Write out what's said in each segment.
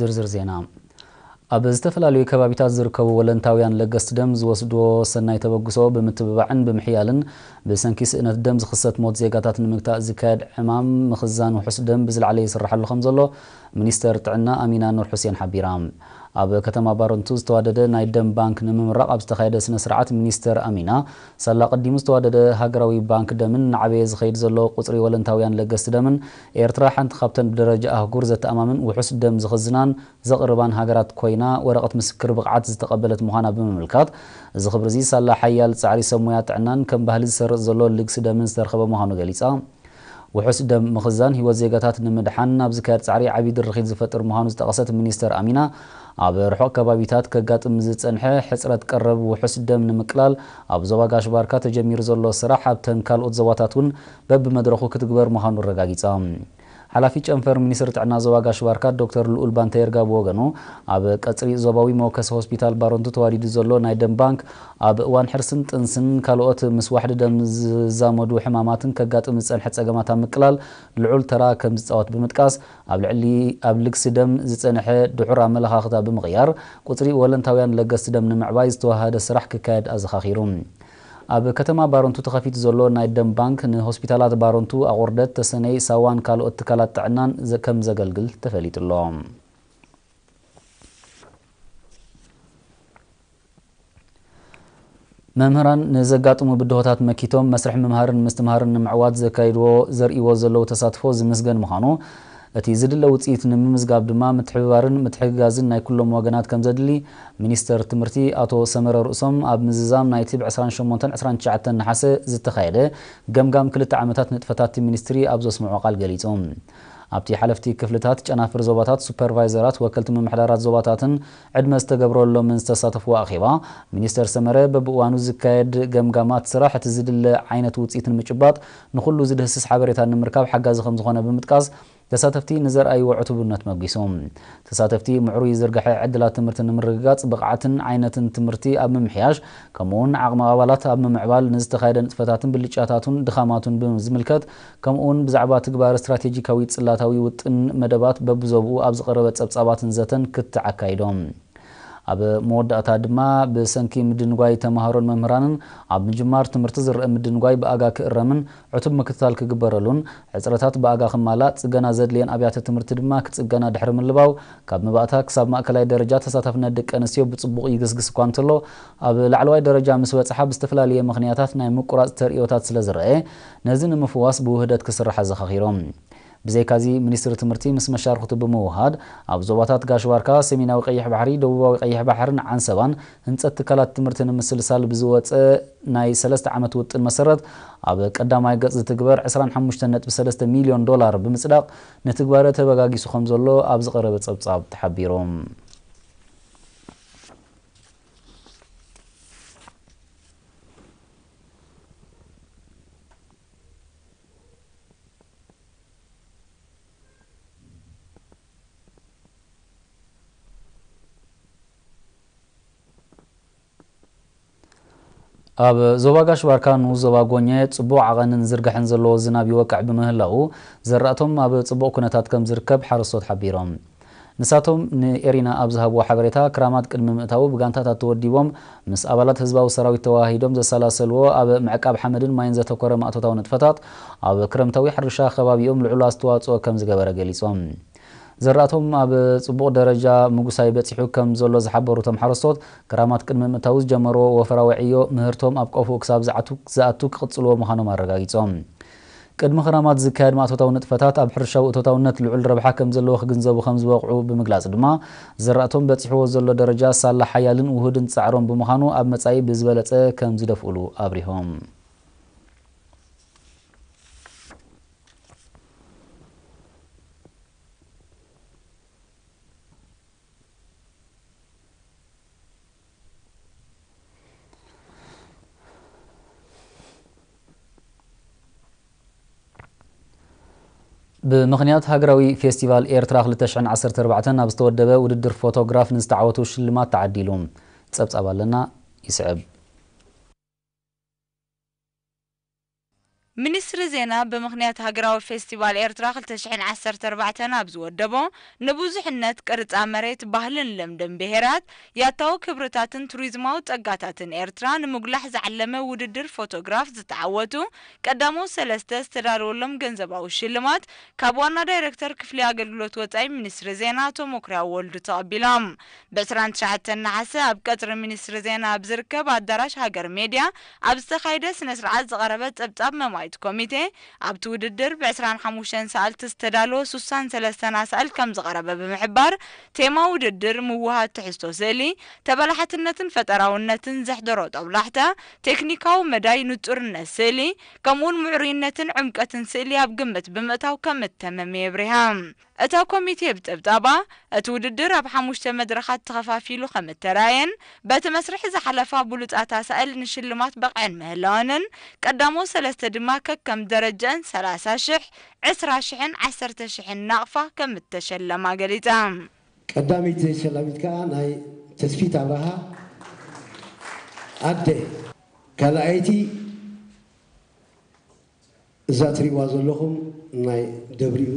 ዝርዝር ዜና። ኣብ ዝተፈላለዩ ከባቢታት ዝርከቡ ወለንታውያን ለገስቲ ደም ዝወስድዎ ሰናይ ተበግሶ ብምትብባዕን ብምሕያልን፣ ብሰንኪ ስእነት ደም ዝኽሰት ሞት ዜጋታት ንምግታእ ዝካየድ ዕማም ምኽዛን ውሑስ ደም ብዝለዓለ ይስራሓሉ ከም ዘሎ ሚኒስተር ጥዕና ኣሚና ኑር ሑሴን ሓቢራ። ኣብ ከተማ ባረንቱ ዝተዋደደ ናይ ደም ባንክ ንምምራቕ ኣብ ዝተኻየደ ስነ ስርዓት፣ ሚኒስተር ኣሚና፣ ሳላ ቀዲሙ ዝተዋደደ ሃገራዊ ባንክ ደምን ናዕበየ ዝኸይድ ዘሎ ቁጽሪ ወለንታውያን ለገስቲ ደምን፣ ኤርትራ ሓንቲ ካብተን ብደረጃ ኣህጉር ዘተኣማምን ውሑስ ደም ዝኽዝናን ዘቕርባን ሃገራት ኮይና፣ ወረቐት ምስክር ብቕዓት ዝተቐበለት ምዃና ብምምልካት፣ እዚ ክብሪ እዚ ሳላ ሓያል ጻዕሪ ሰብ ሞያ ጥዕናን ከም ባህሊ ዝሰርጽ ዘሎ ልግሲ ደምን ዝተረኸበ ምዃኑ ገሊጻ። ውሑስ ደም ምኽዛን ህይወት ዜጋታት ንምድሓን ኣብ ዝካየድ ጻዕሪ ዓቢ ድርኺት ዝፈጥር ምዃኑ ዝጠቐሰት ሚኒስተር ኣሚና፣ ኣብ ርሑቕ ከባቢታት ከጋጥም ዝጸንሐ ሕጽረት ቀረብ ውሑስ ደም ንምቅላል ኣብ ዞባ ጋሽ ባርካ ተጀሚሩ ዘሎ ስራሕ ኣብተን ካልኦት ዞባታት እውን በብመድረኹ ክትግበር ምዃኑ ኣረጋጊጻ። ሓላፊ ጨንፈር ሚኒስትሪ ጥዕና ዞባ ጋሽ ባርካ ዶክተር ልኡል ባንተ ይርጋ ብወገኑ፣ ኣብ ቀጽሪ ዞባዊ መወከሲ ሆስፒታል ባረንቱ ተዋዲዱ ዘሎ ናይ ደም ባንክ ኣብ እዋን ሕርስን ጥንስን ካልኦት ምስ ዋሕዲ ደም ዝዛመዱ ሕማማትን ከጋጥም ዝጸንሐ ጸገማት ኣብ ምቅላል ልዑል ተራ ከም ዝጻወት ብምጥቃስ፣ ኣብ ልዕሊ ኣብ ልግሲ ደም ዝጸንሐ ድሑር ኣመለኻኽታ ብምቕያር፣ ቁጽሪ ወለንታውያን ለገስቲ ደም ንምዕባይ ዝተዋሃደ ስራሕ ክካየድ ኣዘኻኺሩ። ኣብ ከተማ ባረንቱ ተኸፊቱ ዘሎ ናይ ደም ባንክ ንሆስፒታላት ባረንቱ፣ ኣቑርደት፣ ተሰነይ፣ ሳዋን ካልኦት ትካላት ጥዕናን ዘ-፣ ከም ዘገልግል ተፈሊጡ ኣሎ። መምህራን ንዘጋጥሙ ብድሆታት መኪቶም መስርሕ ምምሃርን ምስትምሃርን ንምዕዋት ዘካይድዎ፣ ዘርእይዎ ዘለዉ ተሳትፎ ዝምስገን ምዃኑ፣ እቲ ዝድለ ውጽኢት ንምምዝጋብ ድማ ምትሕብባርን ምትሕግጋዝን ናይ ኩሎም ወገናት ከም ዘድሊ ሚኒስተር ትምህርቲ ኣቶ ሰመረ ርእሶም ኣብ ምዝዛም ናይቲ ብ ዕስራን ሸሞንተን ዕስራን ትሽዓተን ነሓሰ ዝተኻየደ ገምጋም ክልተ ዓመታት ንጥፈታት እቲ ሚኒስትሪ ኣብ ዘስምዖ ቃል ገሊጹ። ኣብቲ ሓለፍቲ ክፍልታት፣ ጨናፍር ዞባታት፣ ሱፐርቫይዘራት፣ ወከልቲ ምምሕዳራት ዞባታትን ዕድመ ዝተገብረሎምን ዝተሳተፍዎ ኣኼባ፣ ሚኒስተር ሰመረ በብእዋኑ ዝካየድ ገምጋማት ስራሕ እቲ ዝድለ ዓይነት ውጽኢት ንምጭባጥ ንኹሉ ዝድህስስ ሓበሬታ ንምርካብ ሓጋዚ ከም ዝኾነ ብምጥቃስ፣ ተሳተፍቲ ንዘርኣይዎ ዕቱብነት መጒሱ። ተሳተፍቲ ምዕሩይ ዝርግሐ ዕድላት ትምህርቲ ንምርግጋጽ፣ ብቕዓትን ዓይነትን ትምህርቲ ኣብ ምምሕያሽ፣ ከምኡውን ዓቕሚ ኣባላት ኣብ ምምዕባል ንዝተኻየደ ንጥፈታትን ብልጫታቱን ድኻማቱን ብዝምልከት፣ ከምኡውን ብዛዕባ ትግባረ ስትራቴጂካዊ ጽላታዊ ውጥን መደባት በብዞብኡ ኣብ ዝቐረበ ጸብጻባትን ዘተን ክትዕ ኣካይዶም። ኣብ መወዳእታ ድማ ብሰንኪ ምድንጓይ ተምሃሮን መምህራንን ኣብ ምጅማር ትምህርቲ ዝረአ ምድንጓይ ብኣጋ ክእረምን ዕቱብ ምክትታል ክግበረሉን፣ ሕጽረታት ብኣጋ ክማላእ፣ ጽገና ዘድልየን ኣብያተ ትምህርቲ ድማ ክጽገና ድሕሪ ምልባው፣ ካብ መባእታ ክሳብ ማእከላይ ደረጃ ተሳታፍነት ደቂ ኣንስትዮ ብጽቡቕ ይግስግስ እኳ እንተሎ፣ ኣብ ላዕለዋይ ደረጃ ምስ በጽሓ ብዝተፈላለየ ምኽንያታት ናይ ምቁራጽ ተርእዮታት ስለ ዝረአ፣ ነዚ ንምፍዋስ ብውህደት ክስራሕ ኣዘኻኺሮም። ብዘይካዚ፣ ሚኒስትሪ ትምህርቲ ምስ መሻርኽቱ ብምውሃድ፣ ኣብ ዞባታት ጋሽ ባርካ፣ ሰሜናዊ ቀይሕ ባሕሪ፣ ደቡባዊ ቀይሕ ባሕርን ዓንሰባን ህንጸት ትካላት ትምህርቲ ንምስልሳል ብዝወጸ ናይ ሰለስተ ዓመት ውጥን መሰረት፣ ኣብ ቀዳማይ ገጽ ዝትግበር ዕስራን ሓሙሽተን ነጥቢ ሰለስተ ሚልዮን ዶላር ብምጽዳቕ፣ ንትግባረ ተበጋጊሱ ከም ዘሎ ኣብ ዝቐረበ ጸብጻብ ተሓቢሩ። ኣብ ዞባ ጋሽ ባርካ ንኡስ ዞባ ጎኘ ጽቡቕ ዓቐንን ዝርግሐን ዘለዎ ዝናብ ይወቅዕ ብምህላዉ፣ ዘራእቶም ኣብ ጽቡቕ ኩነታት ከም ዝርከብ ሓረስቶት ሓቢሮም። ንሳቶም ንኤሪና ኣብ ዝሃብዎ ሓበሬታ፣ ክራማት ቅድሚ ምእታዉ ብጋንታታት ተወዲቦም ምስ ኣባላት ህዝባዊ ሰራዊት ተወሃሂዶም ዘሰላሰልዎ ኣብ ምዕቃብ ሓመድን ማይን ዘተኮረ ማእቶታዊ ንጥፈታት፣ ኣብ ክረምታዊ ሕርሻ ከባቢኦም ልዑል ኣስተዋጽኦ ከም ዝገበረ ገሊጾም። ዘራእቶም ኣብ ጽቡቕ ደረጃ ምጉሳይ በጺሑ ከም ዘሎ ዝሓበሩ እቶም ሓረስቶት፣ ክራማት ቅድሚ ምእታዉ ዝጀመርዎ ወፈራዊ ዕዮ ምህርቶም ኣብ ቆፎ ክሳብ ዝኣቱ፣ ዝኣቱ ክቕጽልዎ ምዃኖም ኣረጋጊጾም። ቅድሚ ክራማት ዝካየድ ማእቶታዊ ንጥፈታት ኣብ ሕርሻዊ እቶታውነት ልዑል ረብሓ ከም ዘለዎ ክግንዘቡ ከም ዝበቕዑ ብምግላጽ ድማ፣ ዘራእቶም በጺሕዎ ዘሎ ደረጃ ሳላ ሓያልን ውሁድን ጻዕሮም ብምዃኑ፣ ኣብ መጻኢ ብዝበለጸ ከም ዝደፍኡሉ ኣብሪሆም። ብምኽንያት ሃገራዊ ፌስቲቫል ኤርትራ ክልተ ሽሕን ዓሰርተ ኣርባዕተን ኣብ ዝተወደበ ውድድር ፎቶግራፍ ንዝተዓወቱ ሽልማት ተዓዲሉ። ጸብጻብ ኣለና፣ ይስዕብ። ሚኒስትሪ ዜና ብምኽንያት ሃገራዊ ፌስቲቫል ኤርትራ ክልተ ሽሕን ዓሰርተ ኣርባዕተን ኣብ ዝወደቦ ንብዙሕነት ቅርጻ መሬት ባህልን ልምድን ብሄራት ያታዊ ክብርታትን ቱሪዝማዊ ጸጋታትን ኤርትራ ንምጉላሕ ዝዓለመ ውድድር ፎቶግራፍ ዝተዓወቱ ቀዳሞት ሰለስተ ዝተዳለወሎም ገንዘባዊ ሽልማት ካብ ዋና ዳይረክተር ክፍሊ ኣገልግሎት ወጻኢ ሚኒስትሪ ዜና ኣቶ መኩርያ ወልዱ ተቐቢሎም። ብ ዕስራን ትሽዓተን ነሓሰ ኣብ ቀጽሪ ሚኒስትሪ ዜና ኣብ ዝርከብ ኣዳራሽ ሃገር ሜድያ ኣብ ዝተኻየደ ስነ ስርዓት ዝቐረበ ጸብጻብ መማይት ኮሚቴ ኣብቲ ውድድር ብ ዕስራን ሓሙሽተን ሰኣልቲ ዝተዳለወ ሱሳን ሰለስተን ኣሳእል ከም ዝቐረበ ብምሕባር ቴማ ውድድር ምውሃድ ትሕዝቶ ስእሊ፣ ተበላሓትነትን ፈጠራውነትን ዘሕደሮ ጦብላሕታ፣ ቴክኒካዊ መዳይ ንጹርነት ስእሊ፣ ከምኡውን ምዕሩይነትን ዕምቀትን ስእሊ ኣብ ግምት ብምእታው ከም እተመመ የብሪሃ። እታ ኮሚቴ ብጸብጻባ፣ እቲ ውድድር ኣብ ሓሙሽተ መድረኻት ተኸፋፊሉ ከም እተራየን፣ በቲ መስርሕ ዝሓለፋ ብሉጻት ኣሳእል ንሽልማት በቕዐን ምህላወንን፣ ቀዳሞት ሰለስተ ድማ ከከም ደረጃን ሰላሳ ሽሕ፣ ዕስራ ሽሕን ዓሰርተ ሽሕን ናቕፋ ከም እተሸለማ ገሊጻ። ቀዳመይቲ ተሸላሚት ከኣ ናይ ተስፊት ኣብርሃ ኣደ፣ ካልኣይቲ እዛ ትሪእዋ ዘለኹም ናይ ደብሪኡ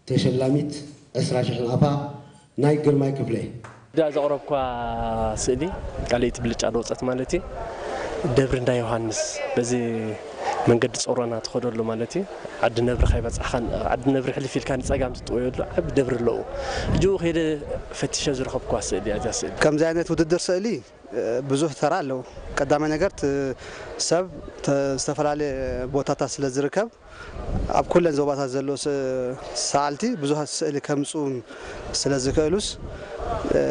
ተሸላሚት ዕስራ ሽሕ ናቕፋ ናይ ግርማይ ክፍለ። እዛ ዘቕረብኳ ስእሊ ካልኣይቲ ብልጫ ዝወጸት ማለት እዩ። ደብሪ እንዳ ዮሃንስ በዚ መንገዲ ጾሮና ትኸደሉ ማለት እዩ። ዓዲ ነብሪ ከይበጻሕካን ዓዲ ነብሪ ሕልፍ ኢልካ ንጸጋም ትጥወየሉ ዓቢ ደብሪ ኣለዎ። እጅኡ ከይደ ፈቲሸ ዝረኸብኳ ስእሊ እያ እዚኣ ስእሊ። ከምዚ ዓይነት ውድድር ስእሊ ብዙሕ ተራ ኣለዎ። ቀዳማይ ነገር እቲ ሰብ ተ-፣ ዝተፈላለየ ቦታታት ስለ ዝርከብ ኣብ ኩለን ዞባታት ዘለዉ ስ-፣ ሰኣልቲ ብዙሕ ስእሊ ከምጽኡን ስለ ዝኽእሉስ፣ እ፣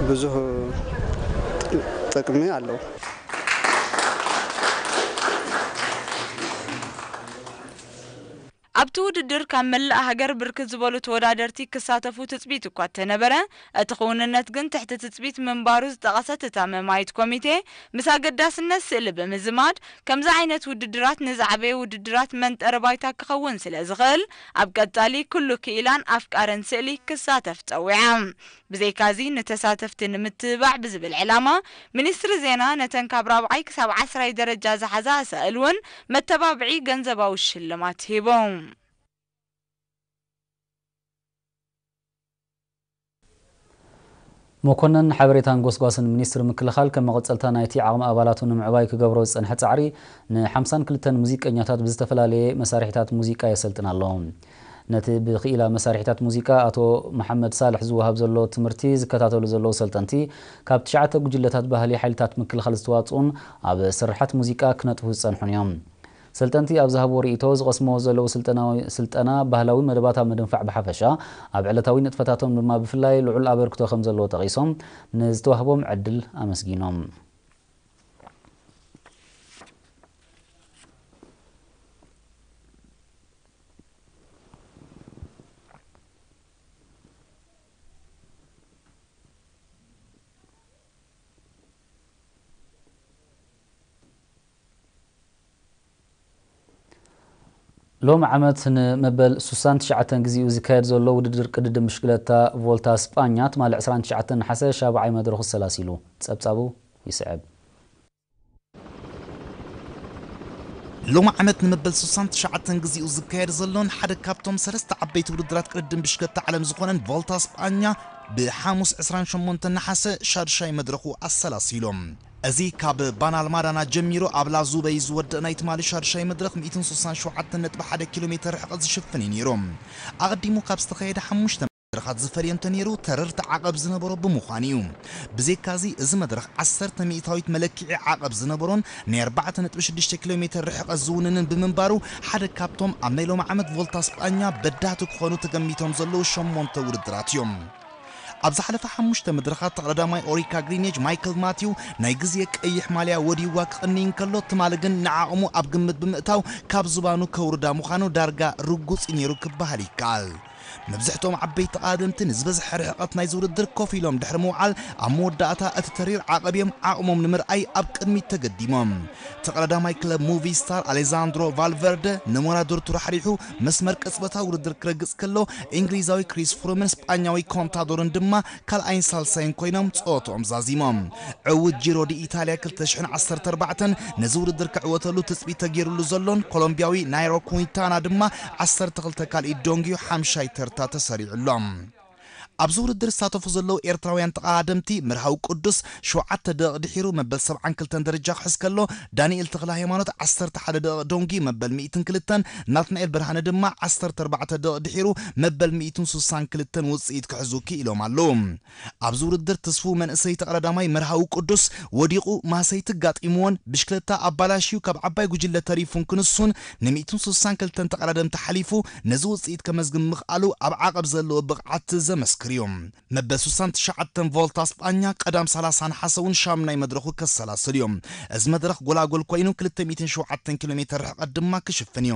ብዙሕ ጥቕሚ ኣለዎ። ኣብቲ ውድድር ካብ መላእ ሃገር ብርክት ዝበሉ ተወዳደርቲ ክሳተፉ ትጽቢት እኳ እንተነበረ፣ እቲ ክውንነት ግን ትሕቲ ትጽቢት ምንባሩ ዝጠቐሰት እታ መማይት ኮሚቴ፣ ምስ ኣገዳስነት ስእሊ ብምዝማድ፣ ከምዚ ዓይነት ውድድራት ንዝዓበየ ውድድራት መንጠሪ ባይታ ክኸውን ስለ ዝኽእል፣ ኣብ ቀጻሊ ኩሉ ክኢላን ኣፍቃርን ስእሊ ክሳተፍ ጸዊዓ። ብዘይካዚ፣ ንተሳተፍቲ ንምትብባዕ ብዝብል ዕላማ፣ ሚኒስትሪ ዜና ነተን ካብ ራብዓይ ክሳብ ዓስራይ ደረጃ ዝሓዛ ኣሳእል እውን መተባብዒ ገንዘባዊ ሽልማት ሂቡ። መኮነን ሓበሬታን ጎስጓስን ሚኒስትሪ ምክልኻል፣ ከም መቐጸልታ ናይቲ ዓቕሚ ኣባላቱ ንምዕባይ ክገብሮ ዝጸንሐ ጻዕሪ፣ ንሓምሳን ክልተን ሙዚቀኛታት ብዝተፈላለየ መሳርሒታት ሙዚቃ የሰልጥን ኣሎ። ነቲ ብክኢላ መሳርሒታት ሙዚቃ ኣቶ መሓመድ ሳልሕ ዝወሃብ ዘሎ ትምህርቲ ዝከታተሉ ዘለዉ ሰልጠንቲ፣ ካብ ትሽዓተ ጉጅለታት ባህሊ ሓይልታት ምክልኻል ዝተዋጽኡን ኣብ ስርሓት ሙዚቃ ክነጥፉ ዝጸንሑን እዮም። ሰልጠንቲ ኣብ ዝሃብዎ ርእይቶ፣ ዝቐስምዎ ዘለዉ ስልጠናዊ፣ ስልጠና ባህላዊ መደባት ኣብ ምድንፋዕ ብሓፈሻ፣ ኣብ ዕለታዊ ንጥፈታቶም ድማ ብፍላይ ልዑል ኣበርክቶ ከም ዘለዎ ጠቒሶም፣ ንዝተዋህቦም ዕድል ኣመስጊኖም። ሎሚ ዓመት ንመበል ሱሳን ትሽዓተን ግዜኡ ዝካየድ ዘሎ ውድድር ቅድድም ብሽክለታ ቮልታ ስጳኛ፣ ትማሊ ዕስራን ትሽዓተን ነሓሰ ሻብዓይ መድረኹ ሰላሲሉ። ጸብጻቡ ይስዕብ። ሎሚ ዓመት ንመበል ሱሳን ትሽዓተን ግዜኡ ዝካየድ ዘሎን ሓደ ካብቶም ሰለስተ ዓበይቲ ውድድራት ቅድድም ብሽክለታ ዓለም ዝኾነን ቮልታ ስጳኛ ብሓሙስ ዕስራን ሸሞንተን ነሓሰ ሻድሻይ መድረኹ ኣሰላሲሎም። እዚ ካብ ባናልማዳና ጀሚሩ ኣብ ላዙበይ ዝወደእ ናይ ትማሊ ሻድሻይ መድረኽ ሚእትን ሱሳን ሸውዓተን ነጥቢ ሓደ ኪሎ ሜተር ርሕቐት ዝሽፍን እዩ ነይሩ። ኣቐዲሙ ካብ ዝተኻየደ ሓሙሽተ መድረኻት ዝፈልዮ እንተነይሩ፣ ተረርቲ ዓቐብ ዝነበሮ ብምዃኑ እዩ። ብዘይካዚ፣ እዚ መድረኽ ዓሰርተ ሚእታዊት መለክዒ ዓቐብ ዝነበሮን ናይ ኣርባዕተ ነጥቢ ሽዱሽተ ኪሎ ሜተር ርሕቐት ዝውንንን ብምንባሩ፣ ሓደ ካብቶም ኣብ ናይ ሎሚ ዓመት ቮልታ ስጳኛ በዳህቲ ክኾኑ ተገሚቶም ዘለዉ ሸሞንተ ውድድራት እዮም። ኣብ ዝሓለፈ ሓሙሽተ መድረኻት ተቐዳዳማይ ኦሪካ ግሪኔጅ ማይክል ማቲው ናይ ግዜ ቀይሕ ማልያ ወዲዋ ክቕንይ እንከሎ፣ ትማሊ ግን ንዓቕሙ ኣብ ግምት ብምእታው ካብ ዝባኑ ከውርዳ ምዃኑ ዳርጋ ርጉጽ እዩ ነይሩ ክበሃል ይከኣል። መብዝሕትኦም ዓበይቲ ተቓደምቲ ንዝበዝሐ ርሕቐት ናይዚ ውድድር ኮፍ ኢሎም ድሕሪ ምውዓል፣ ኣብ መወዳእታ እቲ ተሪር ዓቐብ እዮም ዓቕሞም ንምርኣይ ኣብ ቅድሚት ተገዲሞም። ተቐዳዳማይ ክለብ ሙቪ ስታር ኣሌዛንድሮ ቫልቨርደ ንሞራ ዱርቱ ራሕሪሑ መስመር ቅጽበታዊ ውድድር ክረግጽ ከሎ፣ እንግሊዛዊ ክሪስ ፍሩምን ስጳኛዊ ኮንታዶርን ድማ ካልኣይን ሳልሳይን ኮይኖም ጸወትኦም ዛዚሞም። ዕዉት ጂሮ ዲ ኢታልያ ክልተ ሽሕን ዓሰርተ ኣርባዕተን ነዚ ውድድር ክዕወተሉ ትጽቢት ተገይሩሉ ዘሎን ኮሎምቢያዊ ናይሮ ኩንታና ድማ ዓሰርተ ክልተ ካልኢት ዶንግዩ ሓምሻይ ተርታ ተሰሪዑሎም። ኣብዚ ውድድር ዝሳተፉ ዘለዉ ኤርትራውያን ተቐዳደምቲ፣ መርሃዊ ቅዱስ ሸውዓተ ደቂቕ ድሒሩ መበል ሰብዓን ክልተን ደረጃ ክሕዝ ከሎ፣ ዳንኤል ተኽለ ሃይማኖት ዓሰርተ ሓደ ደቂቕ ዶንግዩ መበል ሚእትን ክልተን፣ ናትናኤል ብርሃነ ድማ ዓሰርተ ኣርባዕተ ደቂቕ ድሒሩ መበል ሚእትን ሱሳን ክልተን ውጽኢት ክሕዙ ክኢሎም ኣለዉ። ኣብዚ ውድድር ትስፉው መንእሰይ ተቐዳዳማይ መርሃዊ ቅዱስ ወዲቑ ማሰይቲ ኣጋጢምዎን ብሽክለታ ኣባላሽዩ ካብ ዓባይ ጉጅለ ተሪፉን ክንሱን ን ሚእትን ሱሳን ክልተን ተቐዳደምቲ ሓሊፉ ነዚ ውጽኢት ከመዝግብ ምኽኣሉ ኣብ ዓቐብ ዘለዎ ብቕዓት ዘመስክር እዩ። መበል ሱሳን ትሽዓተን ቮልታ ስጳኛ ቀዳም ሰላሳ ነሓሰ እውን ሻምናይ መድረኹ ከሰላስል እዩ። እዚ መድረኽ ጎላጎል ኮይኑ ክልተ ሚእትን ሸውዓተን ኪሎ ሜተር ርሕቐት ድማ ክሽፍን እዩ።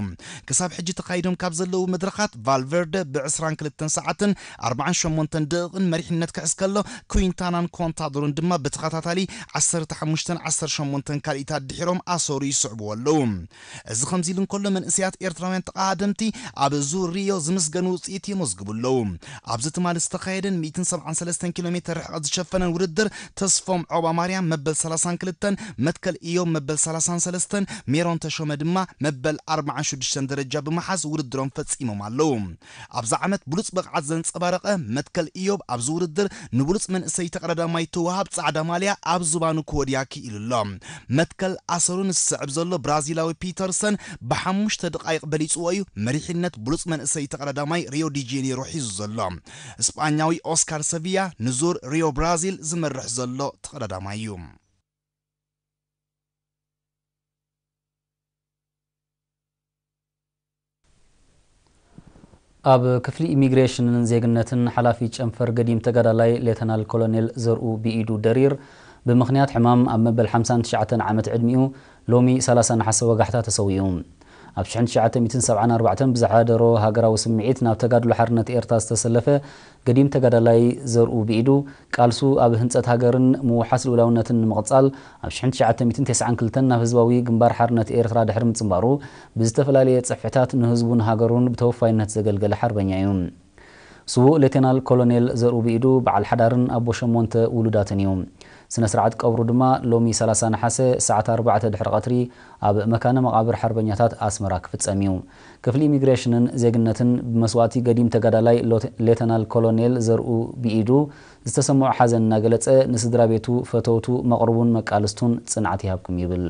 ክሳብ ሕጂ ተኻይዶም ካብ ዘለዉ መድረኻት ቫልቨርደ ብ ዕስራን ክልተን ሰዓትን ኣርባዓን ሸሞንተን ደቂቕን መሪሕነት ክሕዝ ከሎ፣ ኩይንታናን ኮንታዶርን ድማ ብተኸታታሊ ዓሰርተ ሓሙሽተን ዓሰርተ ሸሞንተን ካልኢታት ድሒሮም ኣሰሩ ይስዕብዎ ኣለዉ። እዚ ከምዚ ኢሉ እንከሎ፣ መንእሰያት ኤርትራውያን ተቐዳደምቲ ኣብ ዙር ሪዮ ዝምስገን ውጽኢት የመዝግቡ ኣለዉ። ኣብዚ ትማሊ ዝተኻየደን ሚእትን ሰብዓን ሰለስተን ኪሎ ሜተር ርሕቐት ዝሸፈነን ውድድር፣ ተስፎም ዖባ ማርያም መበል ሰላሳን ክልተን፣ መትከል ኢዮብ መበል ሰላሳን ሰለስተን፣ ሜሮን ተሾመ ድማ መበል ኣርባዓን ሽዱሽተን ደረጃ ብምሓዝ ውድድሮም ፈጺሞም ኣለዉ። ኣብዚ ዓመት ብሉጽ ብቕዓት ዘንጸባረቐ መትከል ኢዮብ፣ ኣብዚ ውድድር ንብሉጽ መንእሰይ ተቐዳዳማይ ተወሃብ ጻዕዳ ማልያ ኣብ ዝባኑ ክወድያ ክኢሉ ኣሎ። መትከል ኣሰሩ ንዝስዕብ ዘሎ ብራዚላዊ ፒተርሰን ብሓሙሽተ ደቓይቕ በሊጽዎ እዩ መሪሕነት ብሉጽ መንእሰይ ተቐዳዳማይ ሪዮ ዲ ጄኔሮ ሒዙ ዘሎ። ስጳኛዊ ኦስካር ሰቪያ ንዙር ሪዮ ብራዚል ዝመርሕ ዘሎ ተቐዳዳማይ እዩ። ኣብ ክፍሊ ኢሚግሬሽንን ዜግነትን ሓላፊ ጨንፈር ገዲም ተጋዳላይ ሌተናል ኮሎኔል ዘርኡ ብኢዱ ደሪር ብምኽንያት ሕማም ኣብ መበል ሓምሳን ትሽዓተን ዓመት ዕድሚኡ ሎሚ ሰላሳ ነሓሰ ወጋሕታ ተሰዊኡ። ኣብ ሽሕን ትሽዓተ ሚእትን ሰብዓን ኣርባዕተን ብዝሓደሮ ሃገራዊ ስምዒት ናብ ተጋድሎ ሓርነት ኤርትራ ዝተሰለፈ ገዲም ተጋዳላይ ዘርኡ ብኢዱ፣ ቃልሱ ኣብ ህንጸት ሃገርን ምውሓስ ልኡላውነትን ንምቕጻል፣ ኣብ ሽሕን ትሽዓተ ሚእትን ተስዓን ክልተን ናብ ህዝባዊ ግንባር ሓርነት ኤርትራ ድሕሪ ምጽንባሩ፣ ብዝተፈላለየ ጽፍሕታት ንህዝቡን ሃገሩን ብተወፋይነት ዘገልገለ ሓርበኛ እዩ። ስዉእ ሌተናል ኮሎኔል ዘርኡ ብኢዱ በዓል ሓዳርን ኣቦ ሸሞንተ ውሉዳትን እዩ። ስነ ስርዓት ቀብሩ ድማ ሎሚ ሰላሳ ነሓሰ ሰዓት ኣርባዕተ ድሕሪ ቀትሪ ኣብ መካነ መቓብር ሓርበኛታት ኣስመራ ክፍጸም እዩ። ክፍሊ ኢሚግሬሽንን ዜግነትን ብመስዋእቲ ገዲም ተጋዳላይ ሎተ-፣ ሌተናል ኮሎኔል ዘርኡ ብኢዱ ዝተሰምዖ ሓዘን እናገለጸ፣ ንስድራ ቤቱ፣ ፈተውቱ፣ መቕርቡን መቃልስቱን ጽንዓት ይሃብኩም ይብል።